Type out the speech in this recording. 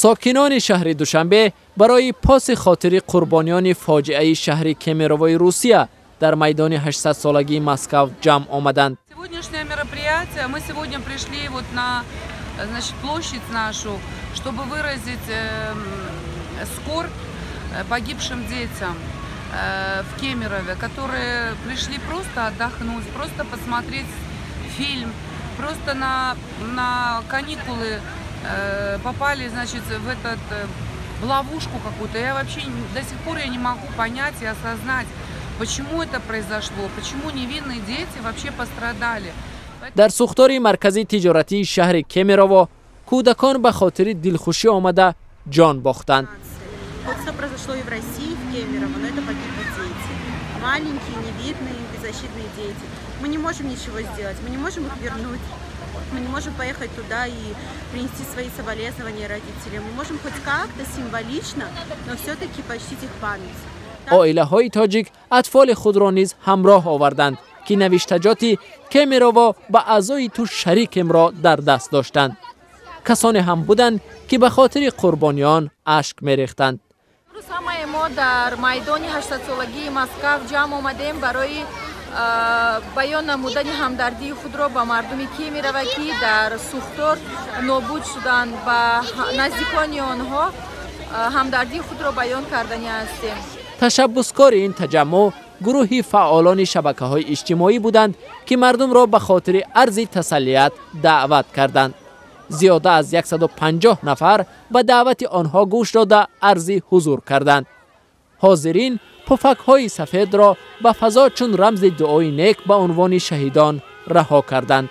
Сокинони шаҳри Душанбе барои поси хотири қурбониёни фоҷиаи шаҳри Кемеровои Русия дар майдони 800-солагии Москав ҷамъ омаданд. Сегодняшнее мероприятие, мы сегодня пришли вот на, значит, площадь нашу, чтобы выразить скорбь погибшим детям в Кемерове, которые пришли просто отдохнуть, просто посмотреть фильм, просто на каникулы попали, значит, в ловушку какую-то. Я вообще до сих пор я не могу понять и осознать, почему это произошло, почему невинные дети вообще пострадали. Дар сӯхтори маркази тиҷоратии шаҳри Кемерово кӯдакон ба хотири дилхушӣ омада ҷон бохтанд. Вот что произошло и в России, в Кемерово, но это погибли дети. Маленькие, невидные, беззащитные дети. Мы не можем ничего сделать, мы не можем их вернуть. Мы не можем поехать туда и принести свои соболезнования родителям. Мы можем хоть как-то символично, но все-таки почтить их память. Оилаҳои тоҷик атфоли худро низ ҳамроҳ оварданд, ки навиштаҷоти «Кемерово, ба азои ту шарикемро» дар даст доштанд. Касоне ҳам буданд, ки ба хотири қурбониён ашк мерехтанд. Имрӯз ҳамаи мо дар майдони 800-солагии Москав ҷамъ омадем барои баён намудани ҳамдардии худро ба мардуми Кемерово, ки дар сӯхтор нобуд шуданд, ба наздикони онҳо ҳамдардии худро баён кардани ҳастем. Ташаббускори ин таҷаммӯъ гурӯҳи фаъолони шабакаҳои иҷтимоӣ буданд, ки мардумро ба хотири арзи тасаллият даъват карданд. Зиёда аз 150 нафар ба даъвати онҳо гӯш дода, арзи ҳузур карданд. Ҳозирин пуфакҳои сафедро ба фазо чун рамзи дуои нек ба унвони шаҳидон раҳо карданд.